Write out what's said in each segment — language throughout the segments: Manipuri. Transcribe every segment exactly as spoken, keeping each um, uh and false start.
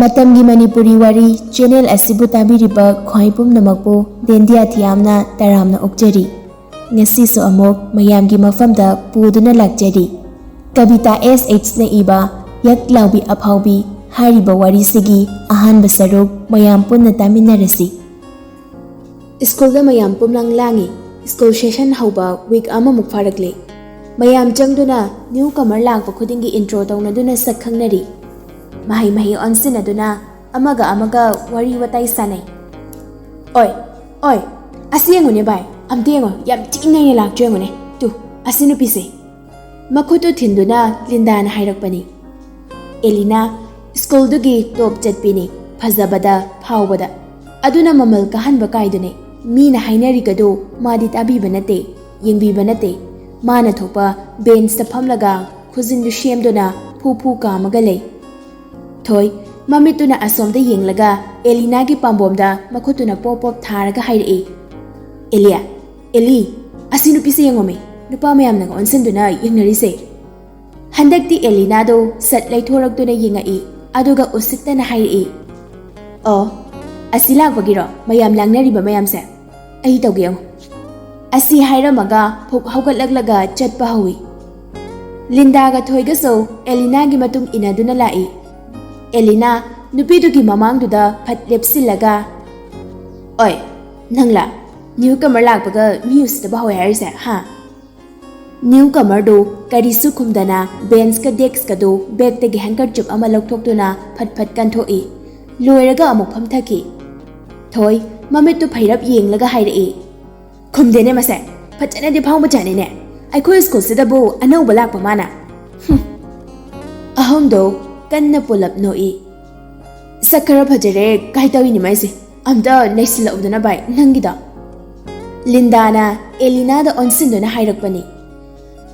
ꯃꯇꯝꯒꯤ ꯃꯅꯤꯄꯨꯔꯤ ꯋꯥꯔꯤ ꯆꯦꯅꯦꯜ ꯑꯁꯤꯕꯨ ꯇꯥꯕꯤꯔꯤꯕ ꯈ꯭ꯋꯥꯏ ꯄꯨꯝꯅꯃꯛꯄꯨ ꯗꯦꯟꯗꯤꯌꯥ ꯊꯤꯌꯥꯝꯅ ꯇꯔꯥꯝꯅ ꯑꯣꯛꯆꯔꯤ꯫ ꯉꯁꯤꯁꯨ ꯑꯃꯨꯛ ꯃꯌꯥꯝꯒꯤ ꯃꯐꯝꯗ ꯄꯨꯗꯨꯅ ꯂꯥꯛꯆꯔꯤ꯫ ꯀꯕꯤꯇꯥ ꯑꯦꯁ ꯑꯩꯆꯅ ꯏꯕ ꯌꯛ ꯂꯥꯎꯕꯤ ꯑꯐꯥꯎꯕꯤ ꯍꯥꯏꯔꯤꯕ ꯋꯥꯔꯤꯁꯤꯒꯤ ꯑꯍꯥꯟꯕ ꯁꯔꯨꯛ ꯃꯌꯥꯝ ꯄꯨꯟꯅ ꯇꯥꯃꯤꯟꯅꯔꯁꯤ꯫ ꯁ꯭ꯀꯨꯜꯗ ꯃꯌꯥꯝ ꯄꯨꯝꯂꯪ ꯂꯥꯡꯉꯤ꯫ ꯁ꯭ꯀꯨꯜ ꯁꯦꯁꯟ ꯍꯧꯕ ꯋꯤꯛ ꯑꯃꯃꯨꯛ ꯐꯥꯔꯛꯂꯦ꯫ ꯃꯌꯥꯝ ꯆꯪꯗꯨꯅ ꯅ꯭ꯌꯨ ꯀꯃꯔ ꯂꯥꯛꯄ ꯈꯨꯗꯤꯡꯒꯤ ꯏꯟꯇ꯭ꯔꯣ ꯇꯧꯅꯗꯨꯅ ꯁꯛ ꯈꯪꯅꯔꯤ꯫ ꯃꯍꯩ ꯃꯍꯩ ꯑꯣꯟꯁꯤꯟꯅꯗꯨꯅ ꯑꯃꯒ ꯑꯃꯒ ꯋꯥꯔꯤ ꯋꯥꯇꯥꯏ ꯁꯥꯟꯅꯩ꯫ "ꯑꯣꯏ, ꯑꯣꯏ, ꯑꯁꯤ ꯌꯦꯡꯉꯨꯅꯦ ꯚꯥꯏ, ꯑꯝꯇ ꯌꯦꯡꯉꯣ, ꯌꯥꯝ ꯊꯤ ꯅꯩꯅ ꯂꯥꯛꯇ꯭ꯔꯣ ꯌꯦꯡꯉꯨꯅꯦ, ꯇꯨ, ꯑꯁꯤ ꯅꯨꯄꯤꯁꯦ꯫" ꯃꯈꯨꯠꯇꯨ ꯊꯤꯟꯗꯨꯅ ꯂꯤꯟꯗꯥꯅ ꯍꯥꯏꯔꯛꯄꯅꯤ꯫ "ꯑꯦꯂꯤꯅꯥ ꯁ꯭ꯀꯨꯜꯗꯨꯒꯤ ꯇꯣꯞ ꯆꯠꯄꯤꯅꯤ, ꯐꯖꯕꯗ ꯐꯥꯎꯕꯗ꯫ ꯑꯗꯨꯅ ꯃꯃꯜ ꯀꯥꯍꯟꯕ ꯀꯥꯏꯗꯨꯅꯤ꯫ ꯃꯤꯅ ꯍꯥꯏꯅꯔꯤꯒꯗꯨ ꯃꯥꯗꯤ ꯇꯥꯕꯤꯕ ꯅꯠꯇꯦ, ꯌꯦꯡꯕꯤꯕ ꯅꯠꯇꯦ꯫ ꯃꯥꯅ ꯊꯣꯛꯄ ꯕꯦꯟꯁꯇ ꯐꯝꯂꯒ ꯈꯨꯖꯤꯟꯗꯨ ꯁꯦꯝꯗꯨꯅ ꯐꯨ ꯐꯨ ꯀꯥꯝꯃꯒ ꯂꯩ꯫" ꯊꯣꯏ ꯃꯃꯤꯠꯇꯨꯅ ꯑꯁꯣꯝꯗ ꯌꯦꯡꯂꯒ ꯑꯦꯂꯤꯅꯥꯒꯤ ꯄꯥꯝꯕꯣꯝꯗ ꯃꯈꯨꯠꯇꯨꯅ ꯄꯣꯞ ꯄꯣꯞ ꯊꯥꯔꯒ ꯍꯥꯏꯔꯛꯏ꯫ "ꯑꯦꯂꯤꯌꯥ, ꯑꯦꯂꯤ, ꯑꯁꯤ ꯅꯨꯄꯤꯁꯦ ꯌꯦꯡꯉꯣꯃꯤ, ꯅꯨꯄꯥ ꯃꯌꯥꯝꯅꯒ ꯑꯣꯟꯁꯤꯟꯗꯨꯅ ꯌꯦꯡꯅꯔꯤꯁꯦ꯫" ꯍꯟꯗꯛꯇꯤ ꯑꯦꯂꯤꯅꯥꯗꯣ ꯁꯠ ꯂꯩꯊꯣꯔꯛꯇꯨꯅ ꯌꯦꯡꯉꯛꯏ, ꯑꯗꯨꯒ ꯎꯁꯤꯠꯇꯅ ꯍꯥꯏꯔꯛꯏ꯫ "ꯑꯣ, ꯑꯁꯤ ꯂꯥꯛꯄꯒꯤꯔꯣ ꯃꯌꯥꯝ ꯂꯥꯡꯅꯔꯤꯕ ꯃꯌꯥꯝꯁꯦ? ꯑꯩ ꯇꯧꯒꯦ ꯌꯦꯡꯉꯣ꯫" ꯑꯁꯤ ꯍꯥꯏꯔꯝꯃꯒ ꯐꯨꯛ ꯍꯧꯒꯠꯂꯛꯂꯒ ꯆꯠꯄ ꯍꯧꯏ꯫ ꯂꯤꯟꯗꯥꯒ ꯊꯣꯏꯒꯁꯨ ꯑꯦꯂꯤꯅꯥꯒꯤ ꯃꯇꯨꯡ ꯏꯟꯅꯗꯨꯅ ꯂꯥꯛꯏ꯫ ꯑꯦꯂꯤꯅꯥ ꯅꯨꯄꯤꯗꯨꯒꯤ ꯃꯃꯥꯡꯗꯨꯗ ꯐꯠ ꯂꯦꯞꯁꯤꯜꯂꯒ, "ꯑꯣꯏ, ꯅꯪꯂ ꯅ꯭ꯌꯨ ꯀꯃꯔ ꯂꯥꯛꯄꯒ ꯃꯤ ꯎꯁꯤꯠꯇꯕ ꯍꯧꯋꯦ ꯍꯥꯏꯔꯤꯁꯦ, ꯍꯥ?" ꯅ꯭ꯌꯨ ꯀꯃꯔꯗꯨ ꯀꯔꯤꯁꯨ ꯈꯨꯝꯗꯅ ꯕꯦꯟꯁꯀ ꯗꯦꯛꯁꯀꯗꯨ ꯕꯦꯛꯇꯒꯤ ꯍꯦꯡꯀꯔꯆꯤꯞ ꯑꯃ ꯂꯧꯊꯣꯛꯇꯨꯅ ꯐꯠ ꯐꯠ ꯀꯟꯊꯣꯛꯏ꯫ ꯂꯣꯏꯔꯒ ꯑꯃꯨꯛ ꯐꯝꯊꯈꯤ꯫ ꯊꯣꯏ ꯃꯃꯤꯠꯇꯨ ꯐꯩꯔꯞ ꯌꯦꯡꯂꯒ ꯍꯥꯏꯔꯛꯏ, "ꯈꯨꯝꯗꯦꯅꯦ ꯃꯁꯦ꯫ ꯐꯖꯅꯗꯤ ꯐꯥꯎꯕꯖꯥꯠꯅꯤꯅꯦ꯫ ꯑꯩꯈꯣꯏ ꯁ꯭ꯀꯨꯜꯁꯤꯗꯕꯨ ꯑꯅꯧꯕ ꯂꯥꯛꯄ ꯃꯥꯅ꯫" ꯍꯨꯝ꯫ ꯑꯍꯨꯝꯗꯣ ꯀꯟꯅ ꯄꯨꯂꯞ ꯅꯣꯛꯏ꯫ "ꯁꯛ ꯈꯔ ꯐꯖꯔꯦ ꯀꯥꯏ ꯇꯧꯔꯤꯅꯤ ꯃꯥꯏꯁꯦ꯫ ꯑꯝꯇ ꯅꯩꯁꯤꯜꯂꯛꯎꯗꯅ ꯚꯥꯏ, ꯅꯪꯒꯤꯗꯣ꯫" ꯂꯤꯟꯗꯥꯅ ꯑꯦꯂꯤꯅꯥꯗ ꯑꯣꯟꯁꯤꯟꯗꯨꯅ ꯍꯥꯏꯔꯛꯄꯅꯤ꯫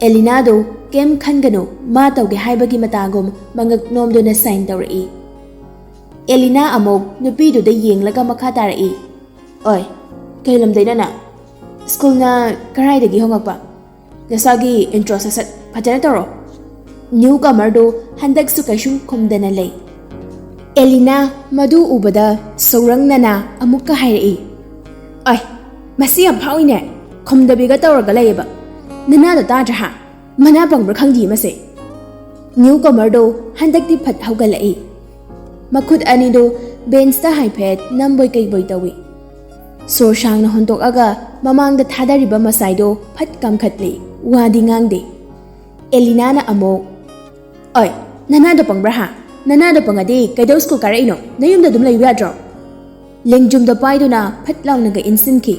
ꯑꯦꯂꯤꯅꯥꯗꯨ ꯀꯩꯝ ꯈꯟꯒꯅꯨ, ꯃꯥ ꯇꯧꯒꯦ ꯍꯥꯏꯕꯒꯤ ꯃꯇꯥꯒꯨꯝ ꯃꯉꯛ ꯅꯣꯝꯗꯨꯅ ꯁꯥꯏꯟ ꯇꯧꯔꯛꯏ꯫ ꯑꯦꯂꯤꯅꯥ ꯑꯃꯨꯛ ꯅꯨꯄꯤꯗꯨꯗ ꯌꯦꯡꯂꯒ ꯃꯈꯥ ꯇꯥꯔꯛꯏ, "ꯑꯣꯏ, ꯀꯩ ꯂꯝꯗꯩꯅꯣ ꯅꯪ? ꯁ꯭ꯀꯨꯜꯅ ꯀꯔꯥꯏꯗꯒꯤ ꯍꯣꯡꯉꯛꯄ? ꯅꯁꯥꯒꯤ ꯏꯟꯇ꯭ꯔꯣ ꯁꯠ ꯁꯠ ꯐꯖꯅ ꯇꯧꯔꯣ꯫" ꯅ꯭ꯌꯨ ꯀꯃꯔꯗꯨ ꯍꯟꯗꯛꯁꯨ ꯀꯩꯁꯨꯝ ꯈꯨꯝꯗꯅ ꯂꯩ꯫ ꯑꯦꯂꯤꯅꯥ ꯃꯗꯨ ꯎꯕꯗ ꯁꯧꯔꯪꯅꯅ ꯑꯃꯨꯛꯀ ꯍꯥꯏꯔꯛꯏ, "ꯑꯣꯏ, ꯃꯁꯤ ꯌꯥꯝ ꯐꯥꯎꯏꯅꯦ, ꯈꯨꯝꯗꯕꯤꯒ ꯇꯧꯔꯒ ꯂꯩꯌꯦꯕ꯫ ꯅꯅꯥꯗꯣ ꯇꯥꯗ꯭ꯔꯥ ꯍꯥ? ꯃꯅꯥ ꯄꯪꯕ꯭ꯔꯥ ꯈꯪꯗꯦ ꯃꯁꯦ꯫" ꯅ꯭ꯌꯨ ꯀꯃꯔꯗꯣ ꯍꯟꯗꯛꯇꯤ ꯐꯠ ꯍꯧꯒꯠꯂꯛꯏ꯫ ꯃꯈꯨꯠ ꯑꯅꯤꯗꯣ ꯕꯦꯟꯁꯇ ꯍꯥꯏꯐꯦꯠ ꯅꯝꯕꯣꯏ ꯀꯩꯕꯣꯏ ꯇꯧꯏ꯫ ꯁꯣꯔ ꯁꯥꯡꯅ ꯍꯣꯟꯗꯣꯛꯑꯒ ꯃꯃꯥꯡꯗ ꯊꯥꯗꯔꯤꯕ ꯃꯁꯥꯏꯗꯣ ꯐꯠ ꯀꯥꯝꯈꯠꯂꯤ꯫ ꯋꯥꯗꯤ ꯉꯥꯡꯗꯦ꯫ ꯑꯦꯂꯤꯅꯥꯅ ꯑꯃꯨꯛ, "ꯑꯣꯏ, ꯅꯅꯥꯗꯣ ꯄꯪꯕ꯭ꯔꯥ ꯍꯥ? ꯅꯅꯥꯗꯣ ꯄꯪꯉꯗꯤ ꯀꯩꯗꯧ ꯁ꯭ꯀꯨꯜ ꯀꯥꯔꯛꯏꯅꯣ? ꯅꯌꯨꯝꯗ ꯑꯗꯨꯝ ꯂꯩꯌꯨ ꯌꯥꯗ꯭ꯔꯣ?" ꯂꯦꯡꯖꯨꯝꯗꯣ ꯄꯥꯏꯗꯨꯅ ꯐꯠ ꯂꯥꯎꯅꯒ ꯏꯟꯁꯤꯟꯈꯤ꯫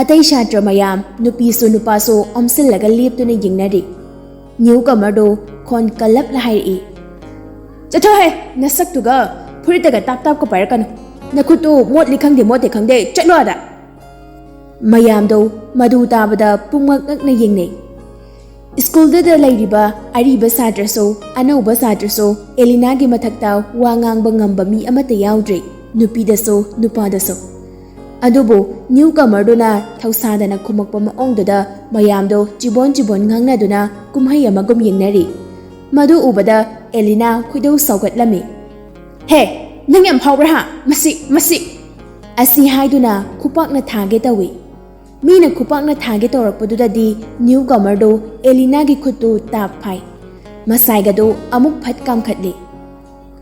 ꯑꯇꯩ ꯁꯥꯇ꯭ꯔ ꯃꯌꯥꯝ, ꯅꯨꯄꯤꯁꯨ ꯅꯨꯄꯥꯁꯨ ꯑꯣꯝꯁꯤꯜꯂꯒ ꯂꯦꯞꯇꯨꯅ ꯌꯦꯡꯅꯔꯤ꯫ ꯅ꯭ꯌꯨ ꯀꯃꯔꯗꯣ ꯈꯣꯟ ꯀꯜꯂꯞꯅ ꯍꯥꯏꯔꯛꯏ, "ꯆꯠꯊꯣꯛꯍꯦ, ꯅꯁꯛꯇꯨꯒ ꯐꯨꯔꯤꯠꯇꯒ ꯇꯥꯞ ꯇꯥꯞꯀ ꯄꯥꯏꯔꯛꯀꯅꯨ꯫ ꯅꯈꯨꯠꯇꯨ ꯃꯣꯠꯂꯤ ꯈꯪꯗꯦ ꯃꯣꯠꯇꯦ ꯈꯪꯗꯦ, ꯆꯠꯂꯣ ꯑꯗ!" ꯃꯌꯥꯝꯗꯣ ꯃꯗꯨ ꯇꯥꯕꯗ ꯄꯨꯝꯉꯛ ꯉꯛꯅ ꯌꯦꯡꯅꯩ꯫ ꯁ꯭ꯀꯨꯜꯗꯨꯗ ꯂꯩꯔꯤꯕ ꯑꯔꯤꯕ ꯁꯥꯇ꯭ꯔꯁꯨ ꯑꯅꯧꯕ ꯁꯥꯇ꯭ꯔꯁꯨ ꯑꯦꯂꯤꯅꯥꯒꯤ ꯃꯊꯛꯇ ꯋꯥ ꯉꯥꯡꯕ ꯉꯝꯕ ꯃꯤ ꯑꯃꯠꯇ ꯌꯥꯎꯗ꯭ꯔꯦ, ꯅꯨꯄꯤꯗꯁꯨ ꯅꯨꯄꯥꯗꯁꯨ꯫ ꯑꯗꯨꯕꯨ ꯅ꯭ꯌꯨ ꯀꯃꯔꯗꯨꯅ ꯊꯧꯁꯥꯗꯅ ꯈꯨꯝꯃꯛꯄ ꯃꯑꯣꯡꯗꯨꯗ ꯃꯌꯥꯝꯗꯣ ꯆꯤꯕꯣꯟ ꯆꯤꯕꯣꯟ ꯉꯥꯡꯅꯗꯨꯅ ꯀꯨꯝꯍꯩ ꯑꯃꯒꯨꯝ ꯌꯦꯡꯅꯔꯤ꯫ ꯃꯗꯨ ꯎꯕꯗ ꯑꯦꯂꯤꯅꯥ ꯈꯣꯏꯗꯧ ꯁꯥꯎꯒꯠꯂꯝꯃꯤ꯫ "ꯍꯦ, ꯅꯪ ꯌꯥꯝ ꯐꯥꯎꯕ꯭ꯔꯥ ꯍꯥ? ꯃꯁꯤ, ꯃꯁꯤ!" ꯑꯁꯤ ꯍꯥꯏꯗꯨꯅ ꯈꯨꯄꯥꯛꯅ ꯊꯥꯒꯦ ꯇꯧꯏ꯫ ꯃꯤꯅ ꯈꯨꯄꯥꯛꯅ ꯊꯥꯒꯦ ꯇꯧꯔꯛꯄꯗꯨꯗꯗꯤ ꯅ꯭ꯌꯨ ꯀꯃꯔꯗꯨ ꯑꯦꯂꯤꯅꯥꯒꯤ ꯈꯨꯠꯇꯨ ꯇꯥꯞ ꯐꯥꯏ꯫ ꯃꯁꯥꯏꯒꯗꯨ ꯑꯃꯨꯛ ꯐꯠ ꯀꯥꯝꯈꯠꯂꯤ꯫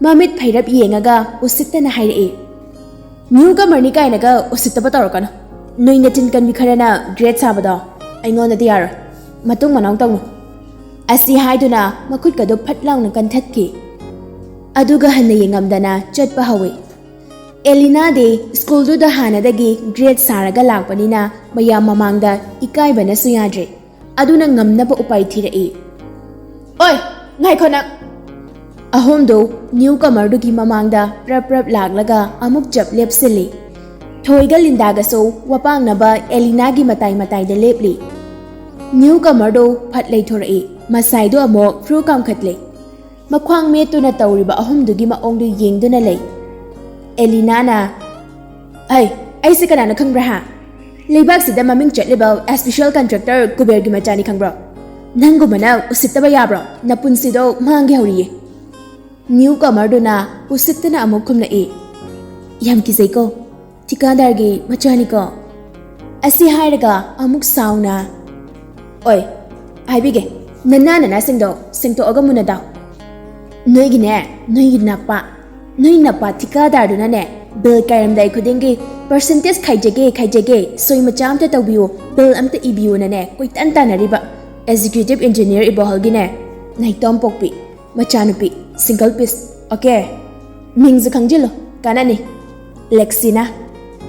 ꯃꯃꯤꯠ ꯐꯩꯔꯞ ꯌꯦꯡꯉꯒ ꯎꯁꯤꯠꯇꯅ ꯍꯥꯏꯔꯛꯏ, "ꯅ꯭ꯌꯨ ꯀꯃꯔꯅꯤ ꯀꯥꯏꯅꯒ ꯎꯁꯤꯠꯇꯕ ꯇꯧꯔꯛꯀꯅꯨ꯫ ꯅꯣꯏ ꯅꯆꯤꯟ ꯀꯟꯕꯤ ꯈꯔꯅ ꯒ꯭ꯔꯦꯠ ꯁꯥꯕꯗꯣ ꯑꯩꯉꯣꯟꯗꯗꯤ ꯌꯥꯔꯣꯏ꯫ ꯃꯇꯨꯡ ꯃꯅꯥꯎ ꯇꯧꯅꯨ꯫" ꯑꯁꯤ ꯍꯥꯏꯗꯨꯅ ꯃꯈꯨꯠꯀꯗꯨ ꯐꯠ ꯂꯥꯎꯅ ꯀꯟꯊꯠꯈꯤ꯫ ꯑꯗꯨꯒ ꯍꯟꯅ ꯌꯦꯡꯉꯝꯗꯅ ꯆꯠꯄ ꯍꯧꯏ꯫ ꯑꯦꯂꯤꯅꯥꯗꯤ ꯁ꯭ꯀꯨꯜꯗꯨꯗ ꯍꯥꯟꯅꯗꯒꯤ ꯒ꯭ꯔꯦꯠ ꯁꯥꯔꯒ ꯂꯥꯛꯄꯅꯤꯅ ꯃꯌꯥꯝ ꯃꯃꯥꯡꯗ ꯏꯀꯥꯏꯕꯅꯁꯨ ꯌꯥꯗ꯭ꯔꯦ꯫ ꯑꯗꯨꯅ ꯉꯝꯅꯕ ꯎꯄꯥꯏ ꯊꯤꯔꯛꯏ꯫ "ꯑꯣꯏ, ꯉꯥꯏꯈꯣ ꯅꯪ!" ꯑꯍꯨꯝꯗꯨ ꯅ꯭ꯌꯨ ꯀꯃꯔꯗꯨꯒꯤ ꯃꯃꯥꯡꯗ ꯄ꯭ꯔꯞ ꯄ꯭ꯔꯞ ꯂꯥꯛꯂꯒ ꯑꯃꯨꯛ ꯆꯞ ꯂꯦꯞꯁꯤꯜꯂꯤ꯫ ꯊꯣꯏꯒ ꯂꯤꯟꯗꯥꯒꯁꯨ ꯋꯥꯄꯥꯡꯅꯕ ꯑꯦꯂꯤꯅꯥꯒꯤ ꯃꯇꯥꯏ ꯃꯇꯥꯏꯗ ꯂꯦꯞꯂꯤ꯫ ꯅ꯭ꯌꯨ ꯀꯃꯔꯗꯨ ꯐꯠ ꯂꯩꯊꯣꯔꯛꯏ꯫ ꯃꯁꯥꯏꯗꯨ ꯑꯃꯨꯛ ꯐ꯭ꯔꯨ ꯀꯥꯝꯈꯠꯂꯤ꯫ ꯃꯈ꯭ꯋꯥꯡ ꯃꯦꯠꯇꯨꯅ ꯇꯧꯔꯤꯕ ꯑꯍꯨꯝꯗꯨꯒꯤ ꯃꯑꯣꯡꯗꯨ ꯌꯦꯡꯗꯨꯅ ꯂꯩ꯫ ꯑꯦꯂꯤꯅꯥꯅ, "ꯍꯩ, ꯑꯩꯁꯦ ꯀꯅꯥꯅꯣ ꯈꯪꯕ꯭ꯔꯥ ꯍꯥ? ꯂꯩꯕꯥꯛꯁꯤꯗ ꯃꯃꯤꯡ ꯆꯠꯂꯤꯕ ꯁ꯭ꯄꯦꯁꯤꯌꯦꯜ ꯀꯟꯇ꯭ꯔꯦꯛꯇꯔ ꯀꯨꯕꯦꯔꯒꯤ ꯃꯆꯥꯅꯤ ꯈꯪꯕ꯭ꯔꯣ? ꯅꯪꯒꯨꯝꯕꯅ ꯎꯁꯤꯠꯇꯕ ꯌꯥꯕ꯭ꯔꯣ? ꯅꯄꯨꯟꯁꯤꯗꯣ ꯃꯥꯡꯒꯦ ꯍꯧꯔꯤꯌꯦ꯫" ꯅ꯭ꯌꯨ ꯀꯃꯔꯗꯨꯅ ꯎꯁꯤꯠꯇꯅ ꯑꯃꯨꯛ ꯈꯨꯝꯂꯛꯏ, "ꯌꯥꯝ ꯀꯤꯖꯩꯀꯣ, ꯊꯤꯀꯥꯗꯥꯔꯒꯤ ꯃꯆꯥꯅꯤꯀꯣ?" ꯑꯁꯤ ꯍꯥꯏꯔꯒ ꯑꯃꯨꯛ ꯁꯥꯎꯅ, "ꯑꯣꯏ, ꯍꯥꯏꯕꯤꯒꯦ, ꯅꯅꯥ ꯅꯅꯥꯁꯤꯡꯗꯣ ꯁꯦꯡꯇꯣꯛꯑꯒ ꯃꯨꯟꯅ ꯇꯥꯎ꯫ ꯅꯣꯏꯒꯤꯅꯦ, ꯅꯣꯏꯒꯤ ꯅꯄꯥ, ꯅꯣꯏ ꯅꯄꯥ ꯊꯤꯀꯥꯗꯥꯔꯗꯨꯅꯅꯦ, ꯕꯤꯜ ꯀꯥꯏꯔꯝꯗꯥꯏ ꯈꯨꯗꯤꯡꯒꯤ percentage ꯈꯥꯏꯖꯒꯦ, ꯈꯥꯏꯖꯒꯦ, ꯁꯣꯏ ꯃꯆꯥ ꯑꯝꯇ ꯇꯧꯕꯤꯌꯨ, ꯕꯤꯜ ꯑꯝꯇ ꯏꯕꯤꯌꯨꯅꯅꯦ ꯀꯣꯏꯇꯥꯟ ꯇꯥꯟꯅꯔꯤꯕ ꯑꯦꯖꯤꯀ꯭ꯌꯨꯇꯤꯚ ꯏꯟꯖꯤꯅꯤꯌꯔ ꯏꯕꯣꯍꯜꯒꯤꯅꯦ ꯅꯥꯏꯇꯣꯝ ꯄꯣꯛꯄꯤ ꯃꯆꯥꯅꯨꯄꯤ, ꯁꯤꯡꯒꯜ ꯄꯤꯁ, ꯑꯣꯀꯦ? ꯃꯤꯡꯁꯨ ꯈꯪꯖꯤꯜꯂꯨ, ꯀꯥꯟꯅꯅꯤ꯫ ꯂꯦꯛꯁꯤꯅꯥ,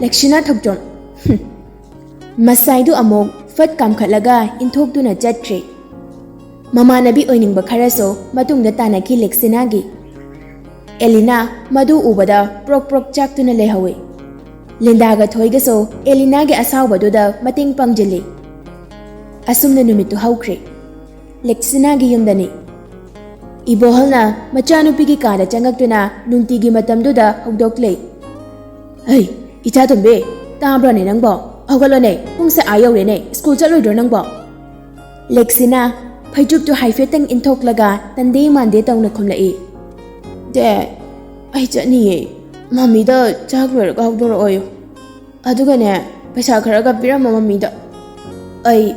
ꯂꯦꯛꯁꯤꯅꯥ ꯊꯣꯛꯆꯣꯝ꯫" ꯍꯨꯝ꯫ ꯃꯁꯥꯏꯗꯨ ꯑꯃꯨꯛ ꯐꯠ ꯀꯥꯝꯈꯠꯂꯒ ꯏꯟꯊꯣꯛꯇꯨꯅ ꯆꯠꯈ꯭ꯔꯦ꯫ ꯃꯃꯥꯟꯅꯕꯤ ꯑꯣꯏꯅꯤꯡꯕ ꯈꯔꯁꯨ ꯃꯇꯨꯡꯗ ꯇꯥꯟꯅꯈꯤ ꯂꯦꯛꯁꯤꯅꯥꯒꯤ꯫ ꯑꯦꯂꯤꯅꯥ ꯃꯗꯨ ꯎꯕꯗ ꯄ꯭ꯔꯣꯛ ꯄ꯭ꯔꯣꯛ ꯆꯥꯛꯇꯨꯅ ꯂꯩꯍꯧꯏ꯫ ꯂꯤꯟꯗꯥꯒ ꯊꯣꯏꯒꯁꯨ ꯑꯦꯂꯤꯅꯥꯒꯤ ꯑꯁꯥꯎꯕꯗꯨꯗ ꯃꯇꯦꯡ ꯄꯥꯡꯖꯤꯜꯂꯤ꯫ ꯑꯁꯨꯝꯅ ꯅꯨꯃꯤꯠꯇꯨ ꯍꯧꯈ꯭ꯔꯦ꯫ ꯂꯦꯛꯁꯤꯅꯥꯒꯤ ꯌꯨꯝꯗꯅꯤ꯫ ꯏꯕꯣꯍꯜꯅ ꯃꯆꯥꯅꯨꯄꯤꯒꯤ ꯀꯥꯗ ꯆꯪꯉꯛꯇꯨꯅ ꯅꯨꯡꯇꯤꯒꯤ ꯃꯇꯝꯗꯨꯗ ꯍꯧꯗꯣꯛꯂꯦ꯫ "ꯍꯩ, ꯏꯆꯥ ꯇꯣꯝꯕꯤ, ꯇꯥꯕ꯭ꯔꯣꯅꯦ ꯅꯪꯕꯣ? ꯍꯧꯒꯠꯂꯣꯅꯦ, ꯄꯨꯡꯁꯦ ꯑꯥ ꯌꯧꯔꯦꯅꯦ, ꯁ꯭ꯀꯨꯜ ꯆꯠꯂꯣꯏꯗ꯭ꯔꯣ ꯅꯪꯕꯣ?" ꯂꯦꯛꯁꯤꯅꯥ ꯐꯩꯖꯨꯞꯇꯨ ꯍꯥꯏꯐꯦꯠꯇꯪ ꯏꯟꯊꯣꯛꯂꯒ ꯇꯟꯗꯦ ꯃꯥꯟꯗꯦ ꯇꯧꯅ ꯈꯨꯝꯂꯛꯏ꯫ "ꯗꯦ, ꯑꯩ ꯆꯠꯅꯤꯌꯦ꯫ ꯃꯝꯃꯤꯗ ꯆꯥꯛ ꯂꯣꯏꯔꯒ ꯍꯧꯗꯣꯔꯛꯑꯣꯌꯨ꯫ ꯑꯗꯨꯒꯅꯦ, ꯄꯩꯁꯥ ꯈꯔꯒ ꯄꯤꯔꯝꯃꯣ ꯃꯝꯃꯤꯗ꯫ ꯑꯩ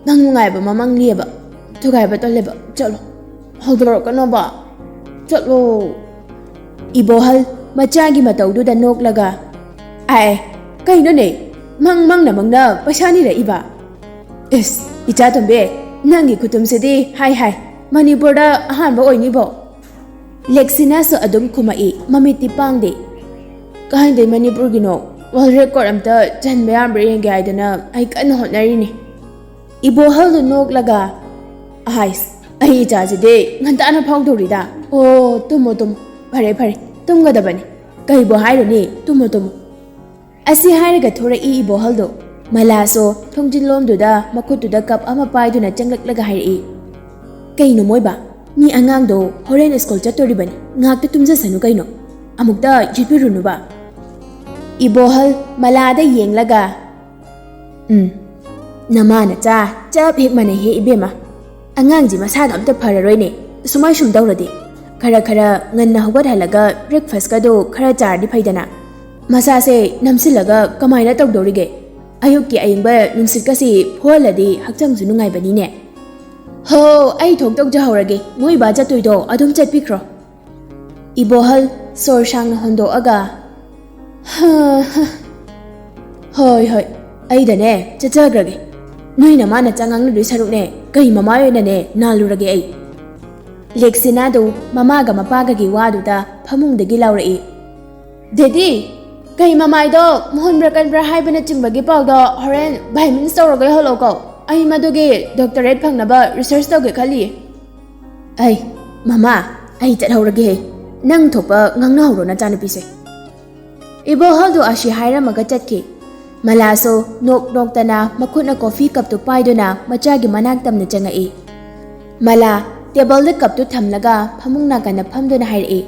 ꯅꯪ ꯅꯨꯡꯉꯥꯏꯕ ꯑꯃ ꯃꯪꯂꯤꯑꯕ꯫ ꯊꯨꯒꯥꯏꯕ ꯇꯜꯂꯦꯕ꯫ ꯆꯠꯂꯣ꯫ ꯍꯧꯗꯣꯔꯛꯀꯅꯣꯕ꯫ ꯆꯠꯂꯣ꯫" ꯏꯕꯣꯍꯜ ꯃꯆꯥꯒꯤ ꯃꯇꯧꯗꯨꯗ ꯅꯣꯛꯂꯒ, "ꯑꯥꯏ, ꯀꯩꯅꯣꯅꯦ? ꯃꯪ ꯃꯪꯅ ꯃꯪꯅ ꯄꯩꯁꯥ ꯅꯤꯔꯛꯏꯕ? ꯏꯁ, ꯏꯆꯥ ꯇꯣꯝꯕꯤ, ꯅꯪꯒꯤ ꯈꯨꯇꯨꯝꯁꯤꯗꯤ ꯍꯥꯏ ꯍꯥꯏ, ꯃꯅꯤꯄꯨꯔꯗ ꯑꯍꯥꯟꯕ ꯑꯣꯏꯅꯤꯕꯣ?" ꯂꯦꯛꯁꯤꯅꯥꯁꯨ ꯑꯗꯨꯝ ꯈꯨꯝꯃꯛꯏ, ꯃꯃꯤꯠꯇꯤ ꯄꯥꯡꯗꯦ꯫ "ꯀꯥꯏꯗꯩ ꯃꯅꯤꯄꯨꯔꯒꯤꯅꯣ? ꯋꯥꯔꯜ ꯔꯦꯀꯣꯔꯗ ꯑꯝꯇ ꯆꯟꯕ ꯌꯥꯕ꯭ꯔꯥ ꯌꯦꯡꯒꯦ ꯍꯥꯏꯗꯅ ꯑꯩ ꯀꯟꯅ ꯍꯣꯠꯅꯔꯤꯅꯤ꯫" ꯏꯕꯣꯍꯜꯗꯨ ꯅꯣꯛꯂꯒ, "ꯑꯍꯥꯏꯁ, ꯑꯩ ꯏꯆꯥꯁꯤꯗꯤ ꯉꯟꯇꯥꯅ ꯐꯥꯎꯗꯧꯔꯤꯗ꯫ ꯑꯣ, ꯇꯨꯝꯃꯣ, ꯇꯨꯝꯃꯣ꯫ ꯐꯔꯦ, ꯐꯔꯦ, ꯇꯨꯝꯒꯗꯕꯅꯤ꯫ ꯀꯩꯕꯨ ꯍꯥꯏꯔꯨꯅꯤ, ꯇꯨꯝꯃꯣ, ꯇꯨꯝꯃꯣ꯫" ꯑꯁꯤ ꯍꯥꯏꯔꯒ ꯊꯣꯔꯛꯏ ꯏꯕꯣꯍꯜꯗꯣ꯫ ꯃꯂꯥꯁꯨ ꯊꯣꯡꯖꯤꯟꯂꯣꯝꯗꯨꯗ ꯃꯈꯨꯠꯇꯨꯗ ꯀꯞ ꯑꯃ ꯄꯥꯏꯗꯨꯅ ꯆꯪꯂꯛꯂꯒ ꯍꯥꯏꯔꯛꯏ, "ꯀꯩꯅꯣ ꯃꯣꯏꯕ? ꯃꯤ ꯑꯉꯥꯡꯗꯣ ꯍꯣꯔꯦꯟ ꯁ꯭ꯀꯨꯜ ꯆꯠꯇꯣꯔꯤꯕꯅꯤ, ꯉꯥꯛꯇ ꯇꯨꯝꯖꯁꯅꯨ ꯀꯩꯅꯣ, ꯑꯃꯨꯛꯇ ꯌꯦꯠꯄꯤꯔꯨꯅꯨꯕ꯫" ꯏꯕꯣꯍꯜ ꯃꯂꯥꯗ ꯌꯦꯡꯂꯒ, "ꯎꯝ, ꯅꯃꯥ ꯅꯆꯥ ꯆꯞ ꯍꯦꯛ ꯃꯥꯟꯅꯩꯍꯦ ꯏꯕꯦꯝꯃ꯫ ꯑꯉꯥꯡꯁꯤ ꯃꯁꯥꯒ ꯑꯝꯇ ꯐꯔꯔꯣꯏꯅꯦ, ꯁꯨꯃꯥꯏ ꯁꯨꯝ ꯇꯧꯔꯗꯤ꯫ ꯈꯔ ꯈꯔ ꯉꯟꯅ ꯍꯧꯒꯠꯍꯜꯂꯒ ꯕ꯭ꯔꯦꯛꯐꯥꯁꯀꯗꯣ ꯈꯔ ꯆꯥꯔꯗꯤ ꯐꯩꯗꯅ꯫ ꯃꯁꯥꯁꯦ ꯅꯝꯁꯤꯜꯂꯒ ꯀꯃꯥꯏꯅ ꯇꯧꯗꯧꯔꯤꯒꯦ? ꯑꯌꯨꯛꯀꯤ ꯑꯏꯪꯕ ꯅꯨꯡꯁꯤꯠꯀꯁꯤ ꯐꯨꯍꯜꯂꯗꯤ ꯍꯛꯆꯥꯡꯁꯨ ꯅꯨꯡꯉꯥꯏꯕꯅꯤꯅꯦ꯫ ꯍꯣ, ꯑꯩ ꯊꯣꯛ ꯇꯧꯖꯍꯧꯔꯒꯦ, ꯃꯣꯏ ꯕꯥ ꯆꯠꯇꯣꯏꯗꯣ ꯑꯗꯨꯝ ꯆꯠꯄꯤꯈ꯭ꯔꯣ꯫ ꯏꯕꯣꯍꯜ ꯁꯣꯔ ꯁꯥꯡꯅ ꯍꯣꯟꯗꯣꯛꯑꯒ, "ꯍꯥ, ꯍꯥ, ꯍꯣꯏ, ꯍꯣꯏ, ꯑꯩꯗꯅꯦ ꯆꯠꯆꯈ꯭ꯔꯒꯦ꯫ ꯅꯣꯏꯅ ꯃꯥꯅ ꯆꯥ ꯉꯥꯡꯅꯗꯣꯏ ꯁꯔꯨꯛꯅꯦ, ꯀꯩ ꯃꯃꯥꯏ ꯑꯣꯏꯅꯅꯦ ꯅꯥꯜꯂꯨꯔꯒꯦ ꯑꯩ?" ꯂꯦꯛꯁꯤꯅꯥꯗꯨ ꯃꯃꯥꯒ ꯃꯄꯥꯒꯒꯤ ꯋꯥꯗꯨꯗ ꯐꯃꯨꯡꯗꯒꯤ ꯂꯥꯎꯔꯛꯏ, "ꯗꯦꯗꯤ, ꯀꯩ ꯃꯃꯥꯏꯗꯣ ꯃꯨꯍꯟꯕ꯭ꯔꯥ ꯀꯟꯕ꯭ꯔꯥ ꯍꯥꯏꯕꯅꯆꯤꯡꯕꯒꯤ ꯄꯥꯎꯗꯣ ꯍꯣꯔꯦꯟ ꯚꯥꯏꯃꯤꯟꯁ ꯇꯧꯔꯒ ꯌꯧꯍꯜꯂꯛꯑꯣꯀꯣ꯫ ꯑꯩ ꯃꯗꯨꯒꯤ ꯗꯣꯛꯇꯔꯦꯠ ꯐꯪꯅꯕ ꯔꯤꯁꯔꯁ ꯇꯧꯒꯦ ꯈꯜꯂꯤꯌꯦ꯫" "ꯑꯩ, ꯃꯃꯥ, ꯑꯩ ꯆꯠꯍꯧꯔꯒꯦꯍꯦ꯫ ꯅꯪ ꯊꯣꯛꯄ ꯉꯥꯡꯅꯍꯧꯔꯣ ꯅꯆꯥꯅꯨꯄꯤꯁꯦ꯫" ꯏꯕꯣꯍꯜꯗꯨ ꯑꯁꯤ ꯍꯥꯏꯔꯝꯃꯒ ꯆꯠꯈꯤ꯫ ꯃꯂꯥꯁꯨ ꯅꯣꯛ ꯅꯣꯛꯇꯅ ꯃꯈꯨꯠꯅ ꯀꯣꯐꯤ ꯀꯞꯇꯨ ꯄꯥꯏꯗꯨꯅ ꯃꯆꯥꯒꯤ ꯃꯅꯥꯛ ꯇꯝꯅ ꯆꯪꯉꯛꯏ꯫ ꯃꯂꯥ ꯇꯦꯕꯜꯗ ꯀꯞꯇꯨ ꯊꯝꯂꯒ ꯐꯃꯨꯡ ꯅꯥꯀꯟꯗ ꯐꯝꯗꯨꯅ ꯍꯥꯏꯔꯛꯏ,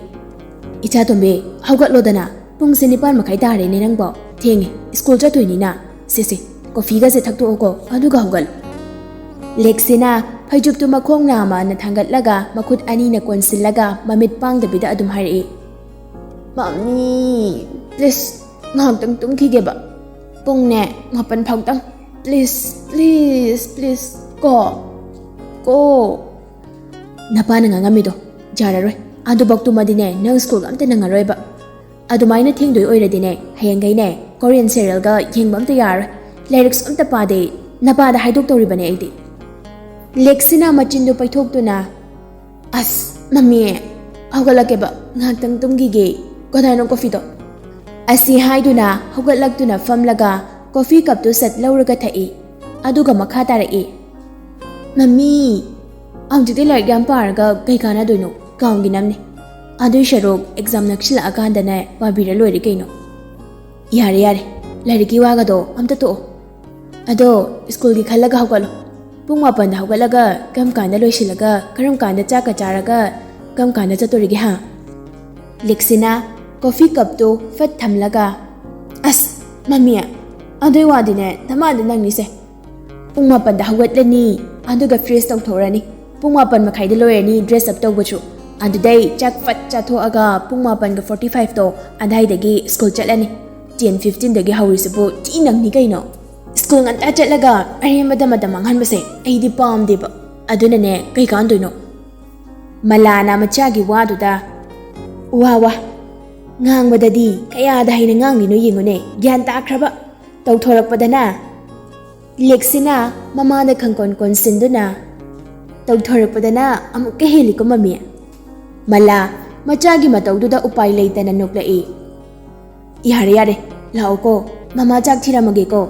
"ꯏꯆꯥ ꯇꯣꯝꯕꯤ, ꯍꯧꯒꯠꯂꯣꯗꯅ꯫ ꯄꯨꯡꯁꯦ ꯅꯤꯄꯥꯟ ꯃꯈꯥꯏ ꯇꯥꯔꯦꯅꯦ ꯅꯪꯕꯣ꯫ ꯊꯦꯡꯉꯦ, ꯁ꯭ꯀꯨꯜ ꯆꯠꯇꯣꯏꯅꯤꯅ꯫ ꯁꯦ, ꯁꯦ, ꯀꯣꯐꯤꯒꯁꯦ ꯊꯛꯇꯣꯛꯑꯣꯀꯣ, ꯑꯗꯨꯒ ꯍꯧꯒꯠꯂꯨ꯫" ꯂꯦꯛꯁꯤꯅ ꯐꯩꯖꯨꯞꯇꯨ ꯃꯈꯣꯡ ꯅꯥꯝꯃꯅ ꯊꯥꯡꯒꯠꯂꯒ ꯃꯈꯨꯠ ꯑꯅꯤꯅ ꯀꯣꯟꯁꯤꯜꯂꯒ ꯃꯃꯤꯠ ꯄꯥꯡꯗꯕꯤꯗ ꯑꯗꯨꯝ ꯍꯥꯏꯔꯛꯏ, "ꯃꯝꯃꯤ, ꯄ꯭ꯂꯤꯖ, ꯉꯥꯏꯍꯥꯛꯇꯪ ꯇꯨꯝꯈꯤꯒꯦꯕ꯫ ꯄꯨꯡꯅꯦ ꯃꯥꯄꯟ ꯐꯥꯎꯇꯪ꯫ ꯄ꯭ꯂꯤꯖ, ꯄ꯭ꯂꯤꯖ, ꯄ꯭ꯂꯤꯖ, ꯀꯣ, ꯀꯣ꯫" "ꯅꯄꯥꯅ ꯉꯥꯡꯉꯝꯃꯤꯗꯣ ꯌꯥꯔꯔꯣꯏ꯫ ꯑꯗꯨꯐꯥꯎ ꯇꯨꯝꯃꯗꯤꯅꯦ ꯅꯪ ꯁ꯭ꯀꯨꯜꯒ ꯑꯝꯇ ꯅꯪꯉꯔꯣꯏꯕ꯫ ꯑꯗꯨꯃꯥꯏꯅ ꯊꯦꯡꯗꯣꯏ ꯑꯣꯏꯔꯗꯤꯅꯦ, ꯍꯌꯦꯡꯈꯩꯅꯦ ꯀꯣꯔꯤꯌꯟ ꯁꯦꯔꯤꯌꯦꯜꯒ ꯌꯦꯡꯕ ꯑꯝꯇ ꯌꯥꯔꯔꯣꯏ꯫ ꯂꯥꯏꯔꯤꯛꯁꯨ ꯑꯝꯇ ꯄꯥꯗꯦ꯫ ꯅꯄꯥꯗ ꯍꯥꯏꯗꯣꯛꯇꯧꯔꯤꯕꯅꯦ ꯑꯩꯗꯤ꯫" ꯂꯦꯛꯁꯤꯅ ꯃꯆꯤꯟꯗꯨ ꯄꯩꯊꯣꯛꯇꯨꯅ, "ꯑꯁ, ꯃꯝꯃꯤ, ꯍꯧꯒꯠꯂꯛꯀꯦꯕ, ꯉꯥꯏꯍꯥꯛꯇꯪ ꯇꯨꯝꯈꯤꯒꯦ꯫ ꯀꯗꯥꯏꯅꯣ ꯀꯣꯐꯤꯗꯣ?" ꯑꯁꯤ ꯍꯥꯏꯗꯨꯅ ꯍꯧꯒꯠꯂꯛꯇꯨꯅ ꯐꯝꯂꯒ ꯀꯣꯐꯤ ꯀꯞꯇꯨ ꯁꯠ ꯂꯧꯔꯒ ꯊꯛꯏ꯫ ꯑꯗꯨꯒ ꯃꯈꯥ ꯇꯥꯔꯛꯏ, "ꯃꯝꯃꯤ, ꯍꯧꯖꯤꯛꯇꯤ ꯂꯥꯏꯔꯤꯛ ꯌꯥꯝ ꯄꯥꯔꯒ ꯀꯩ ꯀꯥꯟꯅꯗꯣꯏꯅꯣ? ꯀꯥꯎꯒꯤꯅꯝꯅꯤ꯫ ꯑꯗꯨꯏ ꯁꯔꯨꯛ ꯑꯦꯛꯖꯥꯝ ꯅꯛꯁꯤꯜꯂꯛꯑꯀꯥꯟꯗꯅꯦ ꯄꯥꯕꯤꯔ ꯂꯣꯏꯔꯦ ꯀꯩꯅꯣ꯫" "ꯌꯥꯔꯦ, ꯌꯥꯔꯦ, ꯂꯥꯏꯔꯤꯛꯀꯤ ꯋꯥꯒꯗꯣ ꯑꯝꯇ ꯇꯣꯛꯑꯣ꯫ ꯑꯗꯣ ꯁ꯭ꯀꯨꯜꯒꯤ ꯈꯜꯂꯒ ꯍꯧꯒꯠꯂꯣ꯫ ꯄꯨꯡ ꯃꯥꯄꯟꯗ ꯍꯧꯒꯠꯂꯒ ꯀꯔꯝ ꯀꯥꯟꯗ ꯂꯣꯏꯁꯤꯜꯂꯒ ꯀꯔꯝ ꯀꯥꯟꯗ ꯆꯥꯛꯀ ꯆꯥꯔꯒ ꯀꯔꯝ ꯀꯥꯟꯗ ꯆꯠꯇꯣꯔꯤꯒꯦ, ꯍꯥ?" ꯂꯤꯛꯁꯤꯅ ꯀꯣꯐꯤ ꯀꯞꯇꯨ ꯐꯠ ꯊꯝꯂꯒ, "ꯑꯁ, ꯃꯝꯃꯤ, ꯑꯗꯨꯏ ꯋꯥꯗꯤꯅꯦ ꯅꯃꯥꯗ ꯅꯪꯅꯤꯁꯦ꯫ ꯄꯨꯡ ꯃꯥꯄꯟꯗ ꯍꯧꯒꯠꯂꯅꯤ, ꯑꯗꯨꯒ ꯐ꯭ꯔꯦꯁ ꯇꯧꯊꯣꯛꯔꯅꯤ꯫ ꯄꯨꯡ ꯃꯥꯄꯟ ꯃꯈꯥꯏꯗ ꯂꯣꯏꯔꯅꯤ ꯗ꯭ꯔꯦꯁ ꯑꯞ ꯇꯧꯕꯁꯨ꯫ ꯑꯗꯨꯗꯩ ꯆꯥꯛ ꯐꯠ ꯆꯥꯊꯣꯛꯑꯒ ꯄꯨꯡ ꯃꯥꯄꯟꯒ forty fiveꯇꯣ ꯑꯗꯥꯏꯗꯒꯤ ꯁ꯭ꯀꯨꯜ ꯆꯠꯂꯅꯤ꯫ Ten fifteenꯗꯒꯤ ꯍꯧꯔꯤꯁꯤꯕꯨ ꯊꯤ ꯅꯪꯅꯤ ꯀꯩꯅꯣ꯫ ꯁ꯭ꯀꯨꯜ ꯉꯟꯇꯥ ꯆꯠꯂꯒ ꯑꯔꯦꯝꯕꯗ ꯃꯇꯝ ꯃꯥꯡꯍꯟꯕꯁꯦ ꯑꯩꯗꯤ ꯄꯥꯝꯗꯦꯕ꯫ ꯑꯗꯨꯅꯅꯦ, ꯀꯩ ꯀꯥꯟꯗꯣꯏꯅꯣ? ꯃꯂꯥꯅ ꯃꯆꯥꯒꯤ ꯋꯥꯗꯨꯗ, "ꯋꯥ ꯋꯥ, ꯉꯥꯡꯕꯗꯗꯤ ꯀꯌꯥꯗ ꯍꯩꯅ ꯉꯥꯡꯂꯤꯅꯣ ꯌꯦꯡꯉꯨꯅꯦ, ꯒ꯭ꯌꯥꯟ ꯇꯥꯈ꯭ꯔꯕ? ꯇꯧꯊꯣꯔꯛꯄꯗꯅ!" ꯂꯦꯛꯁꯤꯅ ꯃꯃꯥꯗ ꯈꯪꯀꯣꯟ ꯀꯣꯟꯁꯤꯟꯗꯨꯅ, "ꯇꯧꯊꯣꯔꯛꯄꯗꯅ ꯑꯃꯨꯛꯀ ꯍꯦꯜꯂꯤꯀꯣ ꯃꯃꯤ꯫" ꯃꯂꯥ ꯃꯆꯥꯒꯤ ꯃꯇꯧꯗꯨꯗ ꯎꯄꯥꯏ ꯂꯩꯇꯅ ꯅꯣꯛꯂꯛꯏ꯫ "ꯌꯥꯔꯦ ꯌꯥꯔꯦ, ꯂꯥꯛꯑꯣꯀꯣ, ꯃꯃꯥ ꯆꯥꯛ ꯊꯤꯔꯝꯃꯒꯦꯀꯣ꯫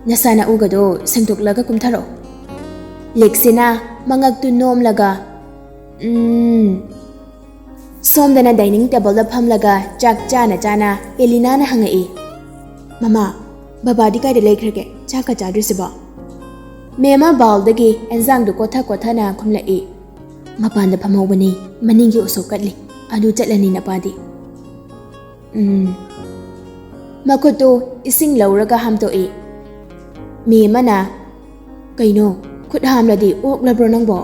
ꯅꯁꯥ ꯅꯎꯒꯗꯣ ꯁꯦꯡꯗꯣꯛꯂꯒ ꯀꯨꯝꯊꯔꯛꯑꯣ꯫" ꯂꯦꯛꯁꯤꯅ ꯃꯉꯛꯇꯨ ꯅꯣꯝꯂꯒ, "ꯎꯝ꯫" ꯁꯣꯝꯗꯅ dining tableꯗ ꯐꯝꯂꯒ ꯆꯥꯛ ꯆꯥꯅ ꯆꯥꯅ ꯑꯦꯂꯤꯅꯥꯅ ꯍꯪꯉꯛꯏ, "ꯃꯃꯥ, ꯕꯕꯥꯗꯤ ꯀꯥꯏꯗ ꯂꯩꯈ꯭ꯔꯒꯦ? ꯆꯥꯛꯀ ꯆꯥꯗ꯭ꯔꯤꯁꯤꯕꯣ?" ꯃꯦꯃꯥ bowlꯗꯒꯤ ꯑꯦꯟꯖꯥꯡꯗꯨ ꯀꯣꯊ ꯀꯣꯊꯅ ꯈꯨꯝꯂꯛꯏ, "ꯃꯄꯥꯟꯗ ꯐꯝꯍꯧꯕꯅꯤ, ꯃꯅꯤꯡꯒꯤ ꯎꯁꯣꯞ ꯀꯠꯂꯤ, ꯑꯗꯨ ꯆꯠꯂꯅꯤ ꯅꯄꯥꯗꯤ꯫" ꯎꯝ꯫ ꯃꯈꯨꯠꯇꯨ ꯏꯁꯤꯡ ꯂꯧꯔꯒ ꯍꯥꯝꯗꯣꯛꯏ꯫ ꯃꯦꯃꯥꯅ, "ꯀꯩꯅꯣ, ꯈꯨꯠ ꯍꯥꯝꯂꯗꯤ ꯑꯣꯛꯂꯕ꯭ꯔꯣ ꯅꯪꯕꯣ?"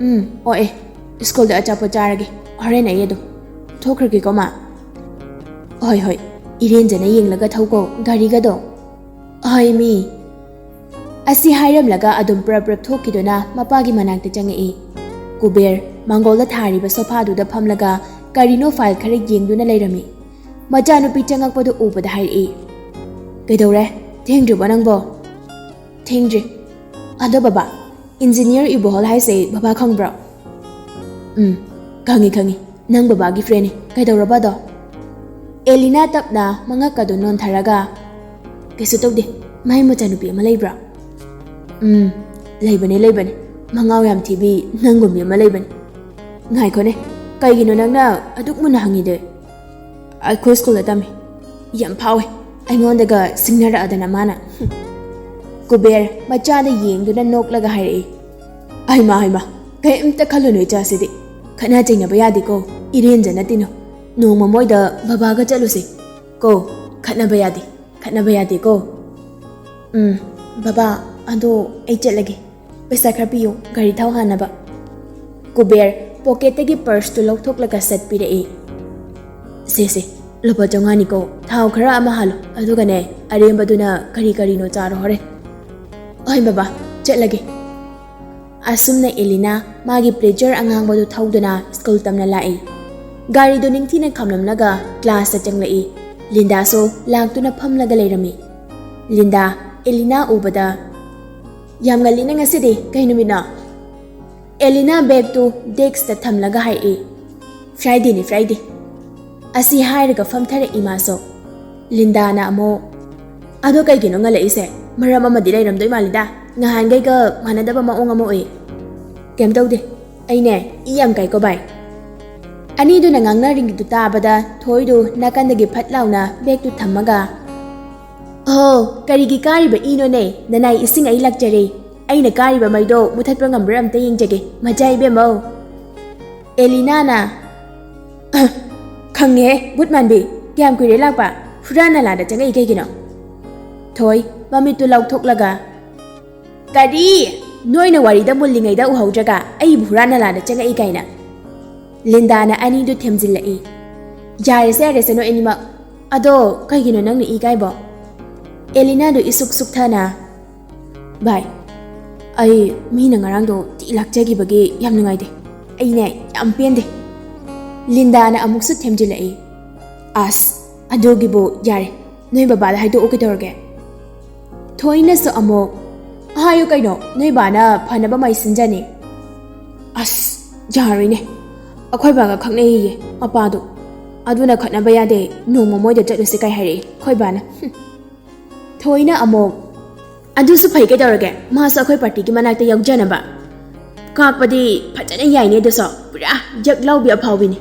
"ꯎꯝ, ꯑꯣꯛꯑꯦ꯫ ꯁ꯭ꯀꯨꯜꯗ ꯑꯆꯥꯄꯣꯠ ꯆꯥꯔꯒꯦ, ꯍꯣꯔꯦꯟ ꯑꯩ ꯑꯗꯨꯝ ꯊꯣꯛꯈ꯭ꯔꯒꯦꯀꯣ, ꯃꯥ?" "ꯍꯣꯏ, ꯍꯣꯏ, ꯏꯔꯦꯟꯖꯅ ꯌꯦꯡꯂꯒ ꯊꯧꯀꯣ ꯒꯥꯔꯤꯒꯗꯣ꯫" "ꯍꯣꯏ, ꯃꯤ꯫" ꯑꯁꯤ ꯍꯥꯏꯔꯝꯂꯒ ꯑꯗꯨꯝ ꯄ꯭ꯔꯞ ꯄ꯭ꯔꯞ ꯊꯣꯛꯈꯤꯗꯨꯅ ꯃꯄꯥꯒꯤ ꯃꯅꯥꯛꯇ ꯆꯪꯉꯛꯏ꯫ ꯀꯨꯕꯦꯔ ꯃꯥꯡꯒꯣꯜꯗ ꯊꯥꯔꯤꯕ ꯁꯣꯐꯥꯗꯨꯗ ꯐꯝꯂꯒ ꯀꯔꯤꯅꯣ ꯐꯥꯏꯜ ꯈꯔ ꯌꯦꯡꯗꯨꯅ ꯂꯩꯔꯝꯃꯤ꯫ ꯃꯆꯥꯅꯨꯄꯤ ꯆꯪꯉꯛꯄꯗꯨ ꯎꯕꯗ ꯍꯥꯏꯔꯛꯏ, "ꯀꯩꯗꯧꯔꯦ? ꯊꯦꯡꯗ꯭ꯔꯤꯕꯣ ꯅꯪꯕꯣ?" "ꯊꯦꯡꯗ꯭ꯔꯤ꯫ ꯑꯗꯣ ꯕꯕꯥ, ꯏꯟꯖꯤꯅꯤꯌꯔ ꯏꯕꯣꯍꯜ ꯍꯥꯏꯁꯦ ꯕꯕꯥ ꯈꯪꯕ꯭ꯔꯣ?" "ꯎꯝ, ꯈꯪꯉꯤ, ꯈꯪꯉꯤ꯫ ꯅꯪ ꯕꯕꯥꯒꯤ ꯐ꯭ꯔꯦꯟꯅꯤ꯫ ꯀꯩꯗꯧꯔꯕ ꯑꯗꯣ?" ꯑꯦꯂꯤꯅꯥ ꯇꯞꯅ ꯃꯉꯛꯀꯗꯨ ꯅꯣꯟꯊꯔꯒ, "ꯀꯩꯁꯨ ꯇꯧꯗꯦ꯫ ꯃꯥꯏ ꯃꯆꯥꯅꯨꯄꯤ ꯑꯃ ꯂꯩꯕ꯭ꯔꯣ?" "ꯎꯝ, ꯂꯩꯕꯅꯦ, ꯂꯩꯕꯅꯦ꯫ ꯃꯉꯥꯎ ꯌꯥꯝ ꯊꯤꯕꯤ ꯅꯪꯒꯨꯝꯕꯤ ꯑꯃ ꯂꯩꯕꯅꯦ꯫ ꯉꯥꯏꯈꯣꯅꯦ, ꯀꯩꯒꯤꯅꯣ ꯅꯪꯅ ꯑꯗꯨꯛ ꯃꯨꯟꯅ ꯍꯪꯉꯤꯗꯣ?" "ꯑꯩꯈꯣꯏ ꯁ꯭ꯀꯨꯜꯗ ꯇꯝꯃꯤ꯫ ꯌꯥꯝ ꯐꯥꯎꯋꯦ꯫ ꯑꯩꯉꯣꯟꯗꯒ ꯁꯤꯡꯅꯔꯛꯑꯗꯅ ꯃꯥꯅ꯫" ꯀꯨꯕꯦꯔ ꯃꯆꯥꯗ ꯌꯦꯡꯗꯨꯅ ꯅꯣꯛꯂꯒ ꯍꯥꯏꯔꯛꯏ, "ꯍꯩꯃꯥ, ꯍꯩꯃꯥ, ꯀꯩꯝꯇ ꯈꯜꯂꯨꯅꯨ ꯏꯆꯥꯁꯤꯗꯤ꯫ ꯈꯠꯅ ꯆꯩꯅꯕ ꯌꯥꯗꯦꯀꯣ, ꯏꯔꯦꯟꯖꯅ ꯇꯤꯟꯅꯧ꯫ ꯅꯣꯡꯃ ꯃꯣꯏꯗ ꯕꯕꯥꯒ ꯆꯠꯂꯨꯁꯤ ꯀꯣ꯫ ꯈꯠꯅꯕ ꯌꯥꯗꯦ, ꯈꯠꯅꯕ ꯌꯥꯗꯦꯀꯣ꯫" "ꯎꯝ, ꯕꯕꯥ, ꯑꯗꯣ ꯑꯩ ꯆꯠꯂꯒꯦ꯫ ꯄꯩꯁꯥ ꯈꯔ ꯄꯤꯌꯨ, ꯒꯥꯔꯤ ꯊꯥꯎ ꯍꯥꯟꯅꯕ꯫" ꯀꯨꯕꯦꯔ ꯄꯣꯀꯦꯠꯇꯒꯤ ꯄꯔꯁꯇꯨ ꯂꯧꯊꯣꯛꯂꯒ ꯁꯠ ꯄꯤꯔꯛꯏ꯫ "ꯁꯦ ꯁꯦ, ꯂꯨꯄꯥ ꯆꯥꯝꯃꯉꯥꯅꯤꯀꯣ, ꯊꯥꯎ ꯈꯔ ꯑꯃ ꯍꯥꯜꯂꯣ, ꯑꯗꯨꯒꯅꯦ, ꯑꯔꯦꯝꯕꯗꯨꯅ ꯀꯔꯤ ꯀꯔꯤꯅꯣ ꯆꯥꯔꯣ ꯍꯣꯔꯦꯟ꯫" "ꯍꯣꯏ ꯕꯕꯥ, ꯆꯠꯂꯒꯦ꯫" ꯑꯁꯨꯝꯅ ꯑꯦꯂꯤꯅꯥ ꯃꯥꯒꯤ ꯄ꯭ꯂꯦꯖꯔ ꯑꯉꯥꯡꯕꯗꯨ ꯊꯧꯗꯨꯅ ꯁ꯭ꯀꯨꯜ ꯇꯝꯅ ꯂꯥꯛꯏ꯫ ꯒꯥꯔꯤꯗꯨ ꯅꯤꯡꯊꯤꯅ ꯈꯥꯝꯂꯝꯂꯒ ꯀ꯭ꯂꯥꯁꯇ ꯆꯪꯂꯛꯏ꯫ ꯂꯤꯟꯗꯥꯁꯨ ꯂꯥꯛꯇꯨꯅ ꯐꯝꯂꯒ ꯂꯩꯔꯝꯃꯤ꯫ ꯂꯤꯟꯗꯥ ꯑꯦꯂꯤꯅꯥ ꯎꯕꯗ, "ꯌꯥꯝ ꯉꯜꯂꯤꯅ ꯉꯁꯤꯗꯤ, ꯀꯩ ꯅꯨꯃꯤꯠꯅꯣ?" ꯑꯦꯂꯤꯅꯥ ꯕꯦꯒꯇꯨ ꯗꯦꯛꯁꯇ ꯊꯝꯂꯒ ꯍꯥꯏꯔꯛꯏ, "ꯐ꯭ꯔꯥꯏꯗꯦꯅꯤ, ꯐ꯭ꯔꯥꯏꯗꯦ꯫" ꯑꯁꯤ ꯍꯥꯏꯔꯒ ꯐꯝꯊꯔꯛꯏ ꯃꯥꯁꯨ꯫ ꯂꯤꯟꯗꯥꯅ ꯑꯃꯨꯛ, "ꯑꯗꯣ ꯀꯩꯒꯤꯅꯣ ꯉꯜꯂꯛꯏꯁꯦ? ꯃꯔꯝ ꯑꯃꯗꯤ ꯂꯩꯔꯝꯗꯣꯏ ꯃꯥꯜꯂꯤꯗ꯫ ꯉꯍꯥꯟꯈꯩꯒ ꯃꯥꯟꯅꯗꯕ ꯃꯑꯣꯡ ꯑꯃ ꯎꯏ꯫" "ꯀꯩꯝ ꯇꯧꯗꯦ꯫ ꯑꯩꯅꯦ, ꯏ ꯌꯥꯝ ꯀꯥꯏꯀꯣ ꯚꯥꯏ꯫" ꯑꯅꯤꯗꯨꯅ ꯉꯥꯡꯅꯔꯤꯗꯨ ꯇꯥꯕꯗ ꯊꯣꯏꯗꯨ ꯅꯥꯀꯟꯗꯒꯤ ꯐꯠ ꯂꯥꯎꯅ ꯕꯦꯒꯇꯨ ꯊꯝꯃꯒ, "ꯑꯣ, ꯀꯔꯤꯒꯤ ꯀꯥꯔꯤꯕ ꯏꯅꯣꯅꯦ? ꯅꯅꯥꯏ ꯏꯁꯤꯡ ꯑꯩ ꯂꯥꯛꯆꯔꯦ꯫ ꯑꯩꯅ ꯀꯥꯔꯤꯕ ꯃꯩꯗꯣ ꯃꯨꯊꯠꯄ ꯉꯝꯕ꯭ꯔꯥ ꯑꯝꯇ ꯌꯦꯡꯖꯒꯦ, ꯃꯆꯥ ꯏꯕꯦꯝꯃꯧ꯫" ꯑꯦꯂꯤꯅꯥꯅ, "ꯈꯪꯉꯦꯍꯦ, ꯕꯨꯠ ꯃꯥꯟꯕꯤ, ꯀꯌꯥꯝ ꯀꯨꯏꯔꯦ ꯂꯥꯛꯄ? ꯍꯨꯔꯥꯟ ꯅꯂꯥꯗ ꯆꯪꯉꯛꯏ ꯀꯩꯒꯤꯅꯣ?" ꯊꯣꯏ, ꯃꯃꯤꯠꯇꯨ ꯂꯥꯎꯊꯣꯛꯂꯒ, "ꯀꯔꯤ? ꯅꯣꯏꯅ ꯋꯥꯔꯤꯗ ꯃꯨꯜꯂꯤꯉꯩꯗ ꯎꯍꯧꯗ꯭ꯔꯒ ꯑꯩꯕꯨ ꯍꯨꯔꯥꯟ ꯅꯂꯥꯗ ꯆꯪꯉꯛꯏ ꯀꯥꯏꯅ?" ꯂꯤꯟꯗꯥꯅ ꯑꯅꯤꯗꯨ ꯊꯦꯝꯖꯤꯜꯂꯛꯏ꯫ "ꯌꯥꯔꯦꯁꯦ, ꯌꯥꯔꯦꯁꯦ, ꯅꯣꯏ ꯑꯅꯤꯃꯛ꯫ ꯑꯗꯣ ꯀꯩꯒꯤꯅꯣ ꯅꯪꯅ ꯏ ꯀꯥꯏꯕꯣ?" ꯑꯦꯂꯤꯅꯥꯗꯨ ꯏꯁꯨꯛ ꯁꯨꯛꯊꯅ, "ꯚꯥꯏ, ꯑꯩ ꯃꯤꯅ ꯉꯔꯥꯡꯗꯣ ꯊꯤ ꯂꯥꯛꯆꯈꯤꯕꯒꯤ ꯌꯥꯝ ꯅꯨꯡꯉꯥꯏꯇꯦ꯫ ꯑꯩꯅꯦ, ꯌꯥꯝ ꯄꯦꯟꯗꯦ꯫" ꯂꯤꯟꯗꯥꯅ ꯑꯃꯨꯛꯁꯨ ꯊꯦꯝꯖꯤꯜꯂꯛꯏ꯫ "ꯑꯁ, ꯑꯗꯨꯒꯤꯕꯨ ꯌꯥꯔꯦ, ꯅꯣꯏ ꯕꯕꯥꯗ ꯍꯥꯏꯗꯣꯛꯎ ꯀꯩꯗꯧꯔꯒꯦ?" ꯊꯣꯏꯅꯁꯨ ꯑꯃꯨꯛ, "ꯍꯥꯏꯌꯨ ꯀꯩꯅꯣ, ꯅꯣꯏ ꯕꯥꯅ ꯐꯅꯕ ꯃꯥꯏ ꯁꯤꯟꯖꯅꯤ꯫" "ꯑꯁ, ꯌꯥꯔꯣꯏꯅꯦ, ꯑꯩꯈꯣꯏ ꯕꯥꯒ ꯈꯪꯅꯩꯌꯦ ꯃꯄꯥꯗꯣ꯫ ꯑꯗꯨꯅ ꯈꯠꯅꯕ ꯌꯥꯗꯦ, ꯅꯣꯡꯃ ꯃꯣꯏꯗ ꯆꯠꯂꯨꯁꯤ ꯀꯥꯏ ꯍꯥꯏꯔꯛꯏ ꯑꯩꯈꯣꯏ ꯕꯥꯅ꯫" ꯍꯨꯝ꯫ ꯊꯣꯏꯅ ꯑꯃꯨꯛ, "ꯑꯗꯨꯁꯨ ꯐꯩ ꯀꯩꯗꯧꯔꯒꯦ, ꯃꯥꯁꯨ ꯑꯩꯈꯣꯏ ꯄꯥꯔꯇꯤꯒꯤ ꯃꯅꯥꯛꯇ ꯌꯥꯎꯖꯅꯕ꯫ ꯀꯥꯛꯄꯗꯤ ꯐꯖꯅ ꯌꯥꯏꯅꯦ ꯑꯗꯨꯁꯨ, ꯄꯨꯔꯥ ꯌꯛ ꯂꯥꯎꯕꯤ ꯑꯐꯥꯎꯕꯤꯅꯤ꯫"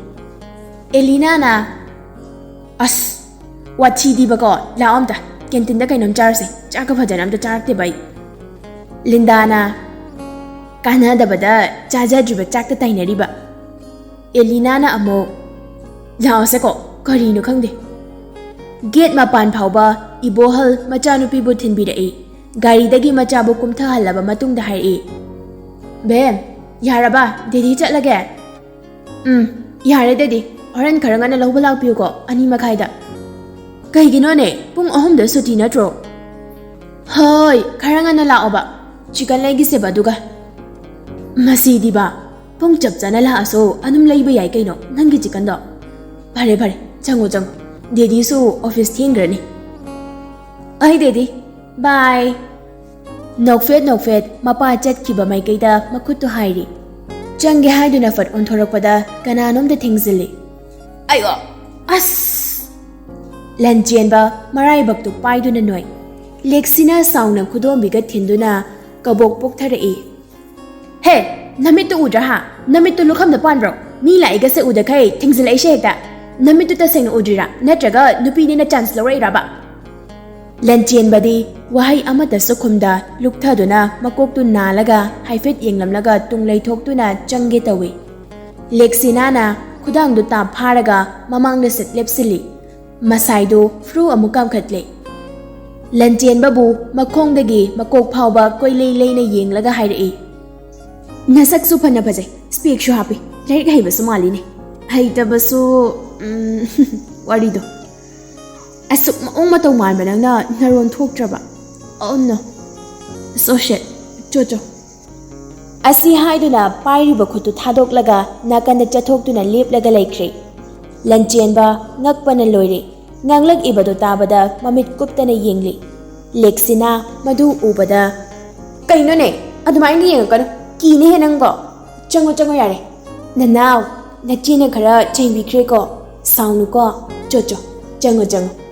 ꯑꯦꯂꯤꯅꯥꯅ, "ꯑꯁ, ꯋꯥꯊꯤꯗꯤꯕꯀꯣ, ꯂꯥꯛꯑꯣ ꯑꯝꯇ, ꯀꯦꯟꯇꯤꯟꯗ ꯀꯩꯅꯣꯝ ꯆꯥꯔꯨꯁꯦ, ꯆꯥꯛꯀ ꯐꯖꯅ ꯑꯝꯇ ꯆꯥꯔꯛꯇꯦꯕ ꯑꯩ꯫" ꯂꯤꯟꯗꯥꯅ, "ꯀꯥꯟꯅꯗꯕꯗ ꯆꯥꯖꯗ꯭ꯔꯤꯕ ꯆꯥꯛꯇ ꯇꯥꯏꯅꯔꯤꯕ꯫" ꯑꯦꯂꯤꯅꯥꯅ ꯑꯃꯨꯛ, "ꯂꯥꯛꯑꯣꯁꯦꯀꯣ, ꯀꯔꯤꯅꯣ ꯈꯪꯗꯦ꯫" ꯒꯦꯠ ꯃꯄꯥꯟ ꯐꯥꯎꯕ ꯏꯕꯣꯍꯜ ꯃꯆꯥꯅꯨꯄꯤꯕꯨ ꯊꯤꯟꯕꯤꯔꯛꯏ꯫ ꯒꯥꯔꯤꯗꯒꯤ ꯃꯆꯥꯕꯨ ꯀꯨꯝꯊꯍꯜꯂꯕ ꯃꯇꯨꯡꯗ ꯍꯥꯏꯔꯛꯏ, "ꯕꯦꯝ, ꯌꯥꯔꯕ? ꯗꯦꯗꯤ ꯆꯠꯂꯒꯦ?" ꯎꯝ, ꯌꯥꯔꯦ ꯗꯦꯗꯤ, ꯍꯣꯔꯦꯟ ꯈꯔ ꯉꯟꯅ ꯂꯧꯕ ꯂꯥꯛꯄꯤꯌꯨꯀꯣ, ꯑꯅꯤ ꯃꯈꯥꯏꯗ꯫ ꯀꯩꯒꯤꯅꯣꯅꯦ, ꯄꯨꯡ ꯑꯍꯨꯝꯗ ꯁꯨꯇꯤ ꯅꯠꯇ꯭ꯔꯣ? ꯍꯣꯏ, ꯈꯔ ꯉꯟꯅ ꯂꯥꯛꯑꯣꯕ, ꯆꯤꯀꯟ ꯂꯩꯒꯤꯁꯦꯕ ꯑꯗꯨꯒ꯫ ꯃꯁꯤꯗꯤꯕ, ꯄꯨꯡ ꯆꯞ ꯆꯥꯅ ꯂꯥꯛꯑꯁꯨ ꯑꯗꯨꯝ ꯂꯩꯕ ꯌꯥꯏ ꯀꯩꯅꯣ ꯅꯪꯒꯤ ꯆꯤꯀꯟꯗꯣ꯫ ꯐꯔꯦ ꯐꯔꯦ, ꯆꯪꯉꯣ ꯆꯪꯉꯣ, ꯗꯦꯗꯤꯁꯨ ꯑꯣꯐꯤꯁ ꯊꯦꯡꯈ꯭ꯔꯅꯤ꯫ ꯑꯩ ꯗꯦꯗꯤ, ꯕꯥꯏ꯫ ꯅꯣꯛꯐꯦꯠ ꯅꯣꯛꯐꯦꯠ ꯃꯄꯥ ꯆꯠꯈꯤꯕ ꯃꯥꯏꯀꯩꯗ ꯃꯈꯨꯠꯇꯨ ꯍꯥꯏꯔꯤ꯫ ꯆꯪꯒꯦ ꯍꯥꯏꯗꯨꯅ ꯐꯠ ꯑꯣꯟꯊꯣꯔꯛꯄꯗ ꯀꯅꯥꯅꯣꯝꯗ ꯊꯦꯡꯖꯤꯜꯂꯤ꯫ ꯑꯩꯌꯣ! ꯑꯁ! ꯂꯟꯆꯦꯟꯕ ꯃꯔꯥꯏꯕꯛꯇꯨ ꯄꯥꯏꯗꯨꯅ ꯅꯣꯏ꯫ ꯂꯦꯛꯁꯤꯅ ꯁꯥꯎꯅ ꯈꯨꯗꯣꯝꯕꯤꯒ ꯊꯤꯟꯗꯨꯅ ꯀꯕꯣꯛ ꯄꯣꯛꯊꯔꯛꯏ꯫ ꯍꯦ! ꯅꯃꯤꯠꯇꯨ ꯎꯗ꯭ꯔꯥ ꯍꯥ? ꯅꯃꯤꯠꯇꯨ ꯂꯨꯈꯝꯗ ꯄꯥꯟꯕ꯭ꯔꯣ? ꯃꯤ ꯂꯥꯛꯏꯒꯁꯦ ꯎꯗꯈꯩ ꯊꯤꯡꯖꯤꯜꯂꯛꯏꯁꯦ ꯍꯦꯛꯇ꯫ ꯅꯃꯤꯠꯇꯨ ꯇꯁꯦꯡꯅ ꯎꯗ꯭ꯔꯤꯔꯥ? ꯅꯠꯇ꯭ꯔꯒ ꯅꯨꯄꯤꯅꯦꯅ ꯆꯥꯟꯁ ꯂꯧꯔꯛꯏꯔꯕ? ꯂꯟꯆꯦꯟꯕꯗꯤ ꯋꯥꯍꯩ ꯑꯃꯠꯇꯁꯨ ꯈꯨꯝꯗ ꯂꯨꯛꯊꯗꯨꯅ ꯃꯀꯣꯛꯇꯨ ꯅꯥꯜꯂꯒ ꯍꯥꯏꯐꯦꯠ ꯌꯦꯡꯂꯝꯂꯒ ꯇꯨꯡ ꯂꯩꯊꯣꯛꯇꯨꯅ ꯆꯪꯒꯦ ꯇꯧꯏ꯫ ꯂꯦꯛꯁꯤꯅꯥꯅ ꯈꯨꯗꯥꯡꯗꯨ ꯇꯥꯞ ꯐꯥꯔꯒ ꯃꯃꯥꯡꯗ ꯁꯠ ꯂꯦꯞꯁꯤꯜꯂꯤ꯫ ꯃꯁꯥꯏꯗꯨ ꯐ꯭ꯔꯨ ꯑꯃꯨꯛ ꯀꯥꯝꯈꯠꯂꯦ꯫ ꯂꯟꯆꯦꯟꯕꯕꯨ ꯃꯈꯣꯡꯗꯒꯤ ꯃꯀꯣꯛ ꯐꯥꯎꯕ ꯀꯣꯏꯂꯩ ꯂꯩꯅ ꯌꯦꯡꯂꯒ ꯍꯥꯏꯔꯛꯏ, "ꯅꯁꯛꯁꯨ ꯐꯅ ꯐꯖꯩ, ꯁ꯭ꯄꯦꯛꯁꯨ ꯍꯥꯞꯄꯤ, ꯂꯥꯏꯔꯤꯛ ꯍꯩꯕꯁꯨ ꯃꯥꯜꯂꯤꯅꯦ꯫ ꯍꯩꯇꯕꯁꯨ, ꯎꯝ, ꯋꯥꯔꯤꯗꯣ꯫ ꯑꯁꯨꯛ ꯃꯑꯣꯡ ꯃꯇꯧ ꯃꯥꯟꯕ ꯅꯪꯅ ꯅꯔꯣꯟ ꯊꯣꯛꯇ꯭ꯔꯕ? Oh no, so sad꯫ ꯆꯣ ꯆꯣ꯫" ꯑꯁꯤ ꯍꯥꯏꯗꯨꯅ ꯄꯥꯏꯔꯤꯕ ꯈꯨꯠꯇꯨ ꯊꯥꯗꯣꯛꯂꯒ ꯅꯥꯀꯟꯗ ꯆꯠꯊꯣꯛꯇꯨꯅ ꯂꯦꯞꯂꯒ ꯂꯩꯈ꯭ꯔꯦ꯫ ꯂꯟꯆꯦꯟꯕ ꯉꯛꯄꯅ ꯂꯣꯏꯔꯦ꯫ ꯉꯥꯡꯂꯛꯏꯕꯗꯨ ꯇꯥꯕꯗ ꯃꯃꯤꯠ ꯀꯨꯞꯇꯅ ꯌꯦꯡꯂꯤ꯫ ꯂꯦꯛꯁꯤꯅ ꯃꯗꯨ ꯎꯕꯗ, "ꯀꯩꯅꯣꯅꯦ? ꯑꯗꯨꯃꯥꯏꯅ ꯌꯦꯡꯉꯛꯀꯅꯨ꯫ ꯀꯤꯅꯦꯍꯦ ꯅꯪꯕꯣ꯫ ꯆꯪꯉꯣ, ꯆꯪꯉꯣ ꯌꯥꯔꯦ꯫ ꯅꯅꯥꯎ, ꯅꯆꯦꯅ ꯈꯔ ꯆꯩꯕꯤꯈ꯭ꯔꯦꯀꯣ꯫ ꯁꯥꯎꯅꯨꯀꯣ꯫ ꯆꯣ, ꯆꯣ, ꯆꯪꯉꯣ, ꯆꯪꯉꯣ꯫"